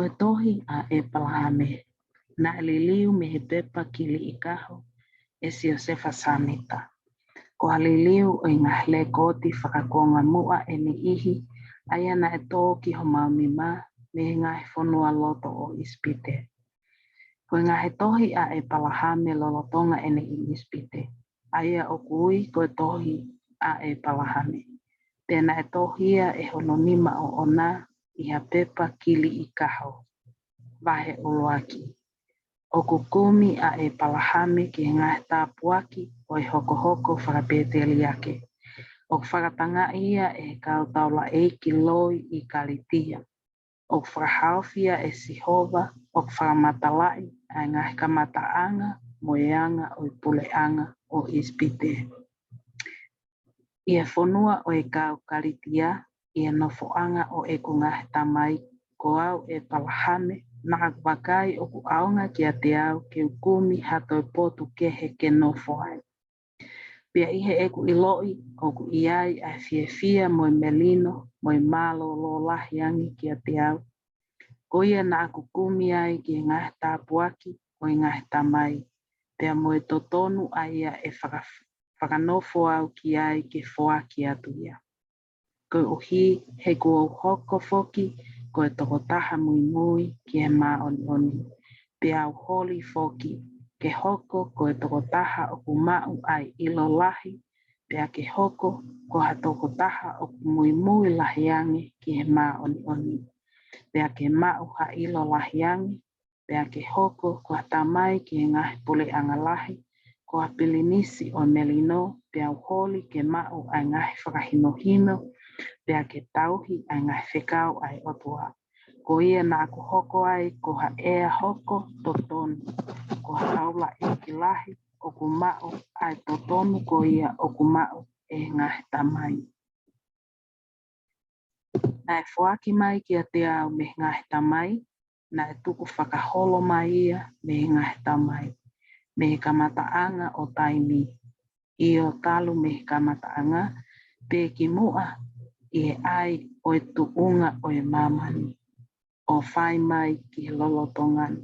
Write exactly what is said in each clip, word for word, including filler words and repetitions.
Ko e tohi ʻa ʻEpalahame, naʻe liliu mei he pepa kiliʻikaho ʻe Siosefa Sāmita. Ko ha liliu ʻo e ngaahi lekooti fakakuonga muʻa ʻe niʻihi, ʻa ia naʻe tō ki homau nima mei he ngaahi fonua loto ʻo ʻIsipite. Ko e ngaahi tohi ʻa ʻEpalahame lolotonga ʻene ʻi ʻIsipite, ʻa ia ʻoku ui ko e tohi ʻa ʻEpalahame, pea naʻe tohi ia ʻe hono nima ʻoʻona ʻi ha pepa kiliʻikaho. Vahe ʻuluaki. ʻOku kumi ʻa ʻEpalahame ki he ngaahi tāpuaki ʻo e hokohoko fakapēteliake. ʻOku fakatangaʻi ia ʻe he kau taulaʻeiki loi ʻi Kalitia. ʻOku fakahaofi ia ʻe Sihova, ʻoku fakamatalaʻi ʻa e ngaahi kamataʻanga mo e anga ʻo e puleʻanga ʻo ʻIsipite. ʻI he fonua ʻo e kau Kalitia, ʻi he nofoʻanga ʻo ʻeku ngaahi tamai, ko au ʻEpalahame, naʻa ku vakai ʻoku ʻaonga kiate au ke u kumi ha toe potu kehe ke nofo ai. Pea ʻi heʻeku ʻiloʻi ʻoku ʻi ai ʻa e fiefia mo e melino mo e mālōlō lahi ange kiate au, ko ia naʻa ku kumi ai ki he ngaahi tāpuaki ʻo e ngaahi tamai, pea mo e totonu ʻa ia ʻe faka-, fakanofo au ki ai ke foaki atu ia. Koeʻuhi he kuo u hoko foki ko e tokotaha muimui ki he māʻoniʻoni, pea u holi foki ke hoko ko e tokotaha ʻoku maʻu ʻa e ʻilo lahi, pea ke hoko ko ha tokotaha ʻoku muimui lahi ange ki he māʻoniʻoni, pea ke maʻu ha ʻilo lahi ange, pea ke hoko ko ha tamai ki he ngaahi puleʻanga lahi, ko ha pilinisi ʻo e melino, pea u holi ke maʻu ʻa e ngaahi fakahinohino, pea ke tauhi ʻa e ngaahi fekau ʻa e ʻOtua. Ko ia naʻa ku hoko ai ko ha ʻea hoko totonu, ko ha taulaʻeiki lahi ʻoku maʻu ʻa e totonu ko ia ʻoku maʻu ʻe he ngaahi tamai. Naʻe foaki mai kiate au mei he ngaahi tamai, naʻe tukufakaholo mai ia mei he ngaahi tamai, mei he kamataʻanga ʻo taimi, ʻio talu mei he kamataʻanga, pea ki muʻa ʻi he ʻai ʻo e tuʻunga ʻo e māmani, ʻo fai mai ki he lolotonga ni.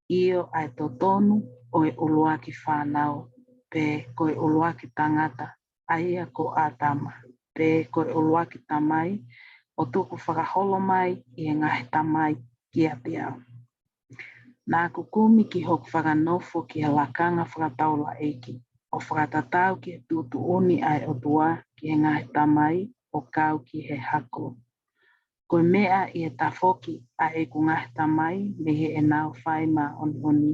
ʻIo ʻa e totonu ʻo e ʻuluaki fānau, pe ko e ʻuluaki tangata, ʻa ia ko ʻĀtama, pe ko e ʻuluaki tamai, ʻo tukufakaholo mai ʻi he ngaahi tamai kiate au. Naʻa ku kumi ki hoku fakanofo ki he lakanga fakataulaʻeiki, ʻo fakatatau ki he tuʻutuʻuni ʻa e ʻOtua ki he ngaahi tamai, ʻo kau ki he hako. Ko e meʻa ʻi he tafoki ʻa ʻeku ngaahi tamai mei heʻenau fai māʻoniʻoni,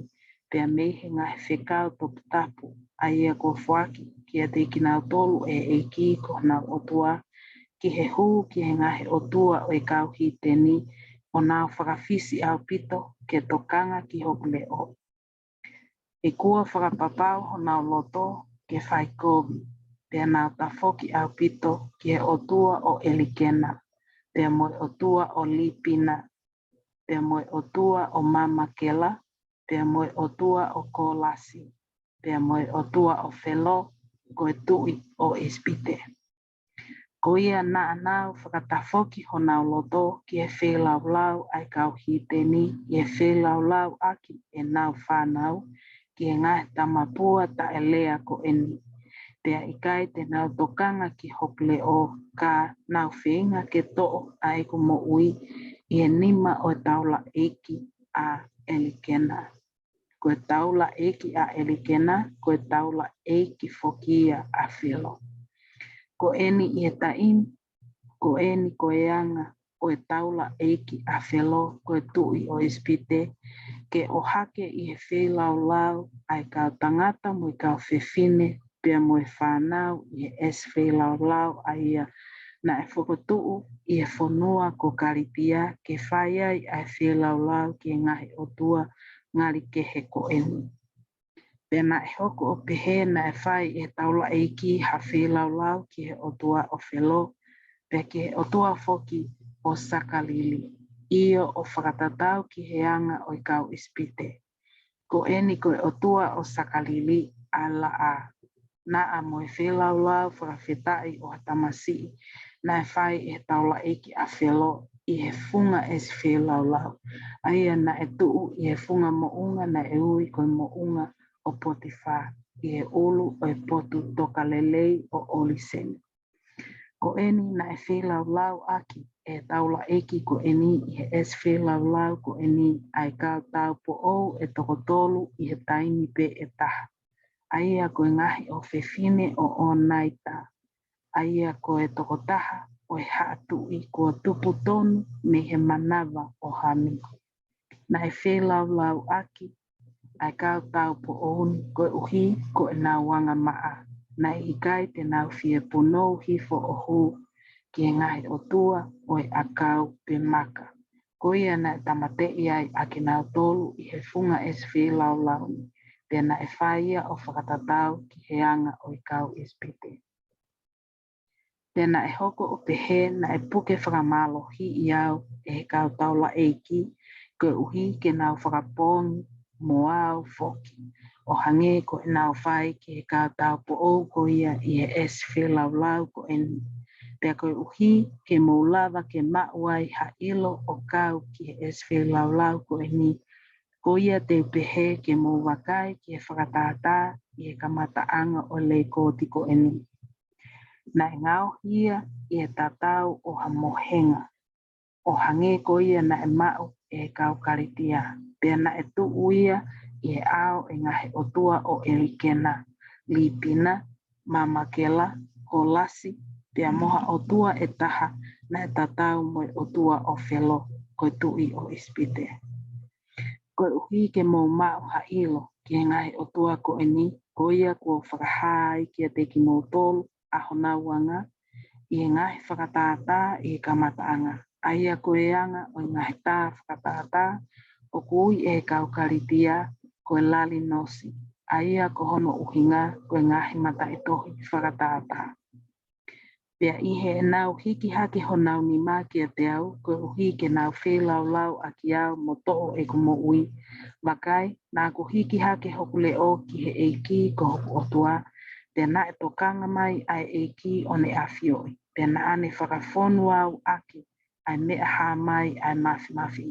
pea mei he ngaahi fekau toputapu, ʻa ia kuo foaki kiate kinautolu ʻe he ʻEiki ko honau ʻOtua, ki he hū ki he ngaahi ʻotua ʻo e kau hiteni, ʻo nau fakafisi ʻaupito ke tokanga ki hoku leʻo. He kuo fakapapau honau loto ke fai kovi, pea nau tafoki ʻaupito ki he ʻotua ʻo ʻElikena, pea mo e ʻotua ʻo Lipina, pea mo e ʻotua ʻo Mamakela, pea mo e ʻotua ʻo Kolasi, pea mo e ʻotua ʻo Felo, ko e tuʻi ʻo ʻIsipite. Ko ia naʻa nau fakatafoki honau loto ki he feilaulau ʻa e kau hiteni, ʻi he feilaulau ʻaki ʻenau fānau ki he ngaahi tamapua taʻelea ko eni. Pea ʻikai te nau tokanga ki hoku leʻo, ka nau feinga ke toʻo ʻa ʻeku moʻui ʻi he nima ʻo e taulaʻeiki ʻa ʻElikena. Ko e taulaʻeiki ʻa ʻElikena, ko e taulaʻeiki foki ia ʻa Felo. Ko eni ʻi he taimi, ko eni ko e anga ʻo e taulaʻeiki ʻa Felo, ko e tuʻi ʻo ʻIsipite, ke ʻohake ʻi he feilaulau ʻa e kau tangata mo e kau fefine, pea mo e fānau ʻi he ʻesi feilaulau ʻa ia naʻe fokotuʻu ʻi he fonua ko Kalitia, ke fai ai ʻa e feilaulau ki he ngaahi ʻotua ngali kehe ko eni. Pea naʻe hoko ʻo pehē naʻe fai ʻe he taulaʻeiki ha feilaulau ki he ʻotua ʻo Felo, pea ki he ʻotua foki ʻo Sakalili, ʻio ʻo fakatatau ki he anga ʻo e kau ʻIsipite. Ko eni ko e ʻotua ʻo Sakalili ʻa Laʻa, naʻa mo e feilaulau fakafetaʻi ʻo ha tamasiʻi naʻe fai ʻe he taulaʻeiki ʻa Felo, ʻi he funga ʻesi feilaulau, ʻa ia naʻe tuʻu ʻi he funga moʻunga naʻe ui ko e moʻunga ʻo Potifa, ʻi he ʻulu ʻo e potu tokalelei ʻo ʻOliseni. Ko eni naʻe feilaulau ʻaki ʻe he taulaʻeiki ko eni ʻi he ʻesi feilaulau ko eni ʻa e kau taupoʻou ʻe toko tolu ʻi he taimi pē ʻe taha, ʻa ia ko e ngaahi ʻofefine ʻo ʻOnaita, ʻa ia ko e tokotaha ʻo e haʻa tuʻi kuo tupu tonu mei he manava ʻo Hami. Naʻe feilaulau ʻaki ʻa e kau taupoʻou ni koeʻuhi ko ʻenau anga maʻa. Naʻe ʻikai te nau fie punou hifo ʻo hū ki he ngaahi ʻotua ʻo e ʻakau pe maka. Ko ia naʻe tāmateʻi ai ʻa kinautolu ʻi he funga ʻesi feilaulau ni, pea naʻe fai ia ʻo fakatatau ki he anga ʻo e kau ʻIsipite. Pea naʻe hoko ʻo pehē naʻe puke fakamālohiʻi au ʻe he kau taulaʻeiki, koeʻuhi ke nau fakapoongi mo au foki, ʻo hangē ko ʻenau fai ki he kau taupoʻou ko ia ʻi he ʻesi feilaulau ko eni. Pea koeʻuhi ke mou lava ke maʻu ai ha ʻilo ʻo kau ki he ʻesi feilaulau ko eni, ko ia te u pehē ke mou vakai ki he fakatātā ʻi he kamataʻanga ʻo e lekooti ko eni. Naʻe ngaohi ia ʻi he tatau ʻo ha mohenga, ʻo hangē ko ia naʻe maʻu ʻe he kau Kalitia. Pea naʻe tuʻu ia ʻi he ʻao ʻo e ngaahi ʻotua ʻo ʻElikena, Lipina, Mamakela, Kolasi, pea mo ha ʻotua ʻe taha naʻe tatau mo e ʻotua ʻo Felo, ko e tuʻi ʻo ʻIsipite. Koeʻuhi ke mou maʻu ha ʻilo ki he ngaahi ʻotua ko eni, ko ia kuo u fakahā ai kiate kimoutolu ʻa honau anga ʻi he ngaahi fakatātā ʻi he kamataʻanga, ʻa ia ko e anga ʻo e ngaahi tā fakatātā ʻoku ui ʻe he kau Kalitia ko e lali nosi, ʻa ia ko hono ʻuhinga ko e ngaahi mataʻitohi fakatātā. Pea ʻi heʻenau hiki hake honau nima kiate au, koeʻuhi ke nau feilaulau ʻaki au mo toʻo ʻeku moʻui, vakai, naʻa ku hiki hake hoku leʻo ki he ʻEiki ko hoku ʻOtua, pea naʻe tokanga mai ʻa e ʻEiki ʻo ne ʻafioʻi, pea naʻa ne fakafonu au ʻaki ʻa e meʻa hā mai ʻa e mafimafi.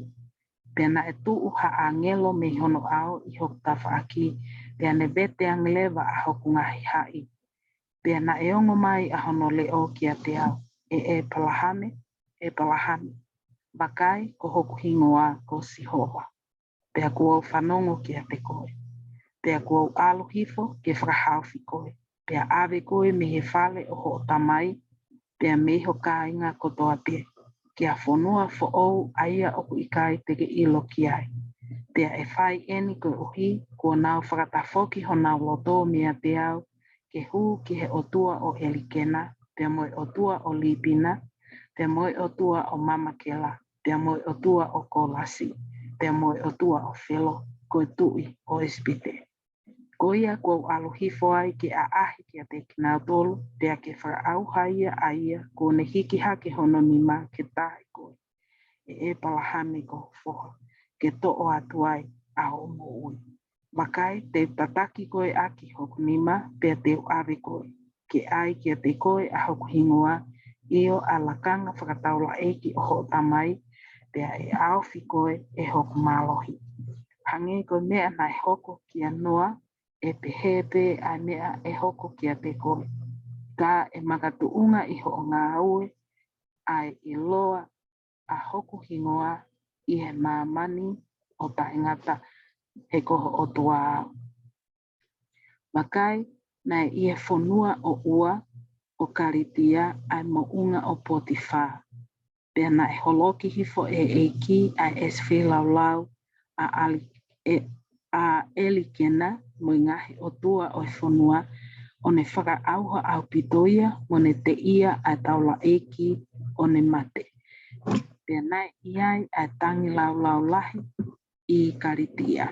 Pea naʻe tuʻu ha ʻāngelo mei hono ʻao ʻi hoku tafaʻaki, pea ne vete ange leva ʻa hoku ngaahi haʻi. Pea naʻe ongo mai ʻa hono leʻo kiate au, ʻE ʻEpalahame, ʻEpalahame, vakai ko hoku hingoa ko Sihova. Pea kuo u fanongo kiate koe. Pea kuo u ʻalu hifo ke fakahaofi koe. Pea ʻave koe mei he fale ʻo hoʻo tamai, pea mei ho kāinga kotoa pē, ki ha fonua foʻou ʻa ia ʻoku ʻikai te ke ʻilo ki ai. Pea ʻe fai eni koeʻuhi kuo nau fakatafoki honau loto meiate au, ke hū ki he ʻotua ʻo ʻElikena, pea mo e ʻotua ʻo Lipina, pea mo e ʻotua ʻo Mamakela, pea mo e ʻotua ʻo Kolasi, pea mo e ʻotua ʻo Felo, ko e tuʻi ʻo ʻIsipite. Ko ia kuo u ʻalu hifo ai ke ʻaʻahi kiate kinautolu, pea ke fakaʻauha ia ʻa ia kuo ne hiki hake hono nima ke tahi koe, ʻe ʻEpalahame ko hoku foha, ke toʻo atu ai ʻa hoʻo moʻui. Vakai, te u tataki koe ʻaki hoku nima, pea te u ʻave koe, ke ʻai kiate koe ʻa hoku hingoa, ʻio ʻa e lakanga fakataulaʻeiki ʻo hoʻo tamai, pea ʻe ʻaofi koe ʻe hoku mālohi. Hangē ko e meʻa naʻe hoko kia Noa, ʻe pehē pē ʻa e meʻa ʻe hoko kiate koe. Ka ʻe makatuʻunga ʻi hoʻo ngāue ʻa e ʻiloa ʻa hoku hingoa ʻi he māmani ʻo taʻengata, he ko ho ʻOtua au. Vakai, naʻe ʻi he fonua ʻo ʻUa ʻo Kalitia ʻa e moʻunga ʻo Potifa. Pea naʻe holoki hifo ʻe he ʻEiki ʻa e ʻesi feilaulau ʻa ʻAli-, ʻe, ʻa ʻElikena mo e ngaahi ʻotua ʻo e fonua, ʻo ne fakaʻauha ʻaupito ia, mo ne teʻia ʻa e taulaʻeiki ʻo ne mate. Pea naʻe ʻi ai ʻa e tangilāulau lahi ʻi Kalitia.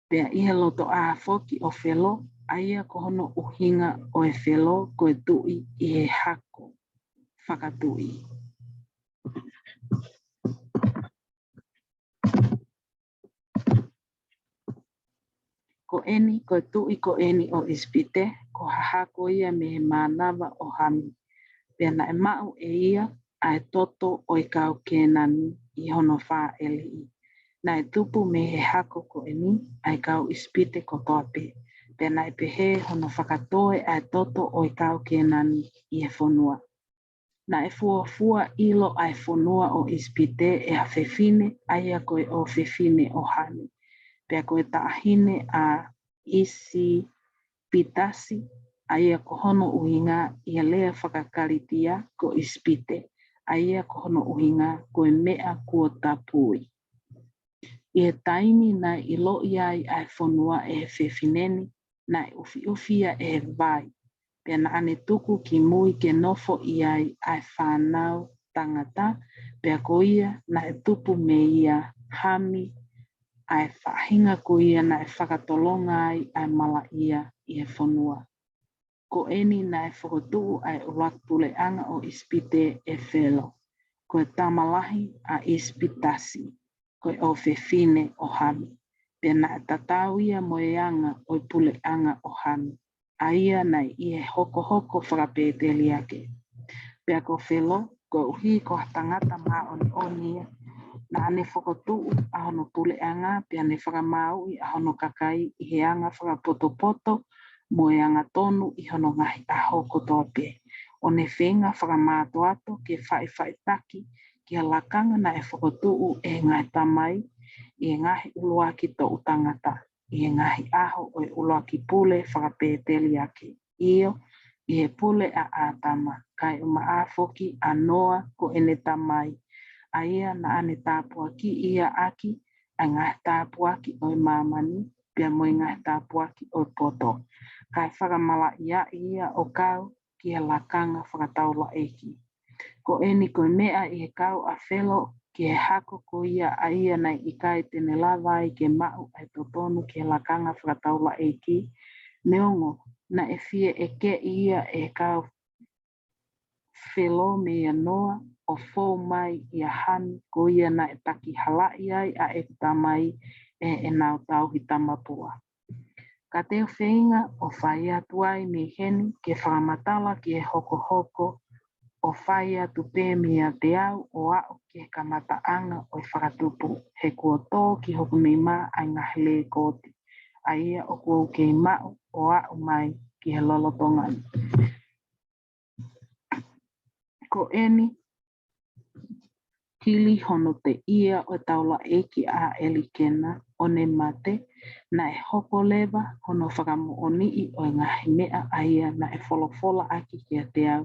Pea ʻi he lotoʻā foki ʻo Felo, ʻa ia ko hono ʻuhinga ʻo e Felo ko e tuʻi ʻi he hako fakatuʻi. Ko eni, ko e tuʻi ko eni ʻo ʻIsipite, ko ha hako ia mei he mānava ʻo Hami. Pea naʻe maʻu ʻe ia ʻa e toto ʻo e kau Kēnani ʻi hono fāʻeleʻi. Naʻe tupu mei he hako ko eni ʻa e kau ʻIsipite kotoa pē, pea naʻe pehē hono fakatoe ʻa e toto ʻo e kau Kēnani ʻi he fonua. Naʻe fuofua ʻilo ʻa e fonua ʻo ʻIsipite ʻe ha fefine, ʻa ia ko e ʻofefine ʻo Hami, pea ko e taʻahine ʻa ʻIsipitasi, ʻa ia ko hono ʻuhinga ʻi he lea fakakalitia ko ʻIsipite, ʻa ia ko hono ʻuhinga ko e meʻa kuo tapui. ʻI he taimi naʻe ʻiloʻi ai ʻa e fonua ʻe he fefine ni, naʻe ʻufiʻufi ia ʻe he vai, pea naʻa ne tuku ki mui ke nofo ʻi ai ʻa e fānau tangata, pea ko ia naʻe tupu mei ia Hami, ʻa e faʻahinga ko ia naʻe fakatolonga ai ʻa e malaʻia ʻi he fonua. Ko eni naʻe fokotuʻu ʻa e ʻuluaki puleʻanga ʻo ʻIsipite ʻe Felo, ko e tama lahi ʻa ʻIsipitasi, ko e ʻofefine ʻo Hami, pea naʻe tatau ia mo e anga ʻo e puleʻanga ʻo Hami, ʻa ia naʻe ʻi he hokohoko fakapēteliake. Pea ko Felo, koeʻuhi ko ha tangata māʻoniʻoni ia, naʻa ne fokotuʻu ʻa hono puleʻanga, pea ne fakamāuʻi ʻa hono kakai ʻi he anga fakapotopoto mo e angatonu ʻi hono ngaahi ʻaho kotoa pē, ʻo ne feinga fakamātoato ke faʻifaʻitaki ki he lakanga naʻe fokotuʻu ʻe he ngaahi tamai ʻi he ngaahi ʻuluaki toʻu tangata, ʻi he ngaahi ʻaho ʻo e ʻuluaki pule fakapēteliake, ʻio, ʻi he pule ʻa ʻĀtama, kae ʻumaʻā foki ʻa Noa ko ʻene tamai, ʻa ia naʻa ne tāpuakiʻi ia ʻaki ʻa e ngaahi tāpuaki ʻo e māmani, pea mo e ngaahi tāpuaki ʻo e poto, kae fakamalaʻiaʻi ia ʻo kau ki he lakanga fakataulaʻeiki. Ko eni ko e meʻa ʻi he kau ʻa Felo ki he hako ko ia, ʻa ia naʻe ʻikai te ne lava ai ke maʻu ʻa e totonu ki he lakanga fakataulaʻeiki, neongo naʻe fie ʻekeʻi ia ʻe he kau Felo meia Noa ʻo fou mai ʻia Hami, ko ia naʻe takihalaʻi ai ʻa ʻeku tamai ʻe heʻenau tauhi tamapua. Ka te u feinga ʻo fai atu ai mei heni ke fakamatala ki he hokohoko, ʻo fai atu pē meiate au ʻo aʻu ki he kamataʻanga ʻo e fakatupu, he kuo tō ki hoku nima ʻa e ngaahi lekooti, ʻa ia ʻoku ou kei maʻu ʻo aʻu mai ki he lolotonga ni. Ko eni, hili hono teʻia ʻo e taulaʻeiki ʻa ʻElikena ʻo ne mate, naʻe hoko leva hono fakamoʻoniʻi ʻo e ngaahi meʻa ʻa ia naʻe folofolaʻaki kiate au,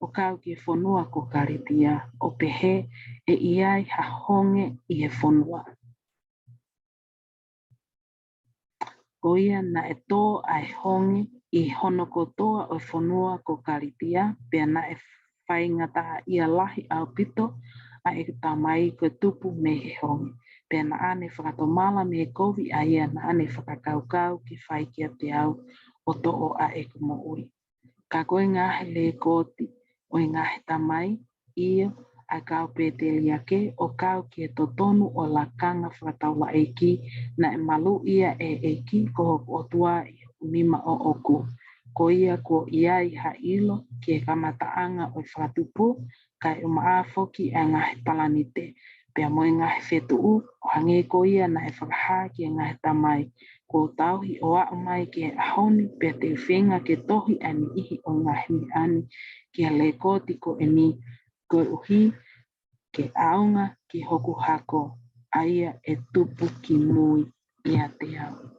ʻo kau ki he fonua ko Kalitia, ʻo pehē ʻe ʻi ai ha honge ʻi he fonua. Ko ia naʻe tō ʻa e honge ʻi hono kotoa ʻo e fonua ko Kalitia, pea naʻe faingataʻaʻia lahi ʻaupito ʻa ʻeku tamai ko e tupu mei he honge, pea naʻa ne fakatomala mei he kovi ʻa ia naʻa ne fakakaukau ke fai kiate au ʻo toʻo ʻa ʻeku moʻui. Ka ko e ngaahi lekooti ʻo e ngaahi tamai, ʻio, ʻa e kau pēteliake, ʻo kau ki he totonu ʻo e lakanga fakataulaʻeiki, naʻe maluʻi ia ʻe he ʻEiki ko hoku ʻOtua ʻi hoku nima ʻoʻoku. Ko ia kuo ʻi ai ha ʻilo ki he kamataʻanga ʻo e fakatupu, kae ʻumaʻā foki ʻa e ngaahi palanite, pea mo e ngaahi fetuʻu, ʻo hangē ko ia naʻe fakahā ki he ngaahi tamai, kuo u tauhi ʻo aʻu mai ki he ʻaho ni, pea te u feinga ke tohi ʻa e niʻihi ʻo e ngaahi meʻa ni ki he lekooti ko eni, koeʻuhi ke ʻaonga ki hoku hako, ʻa ia ʻe tupu ki mui ʻiate au.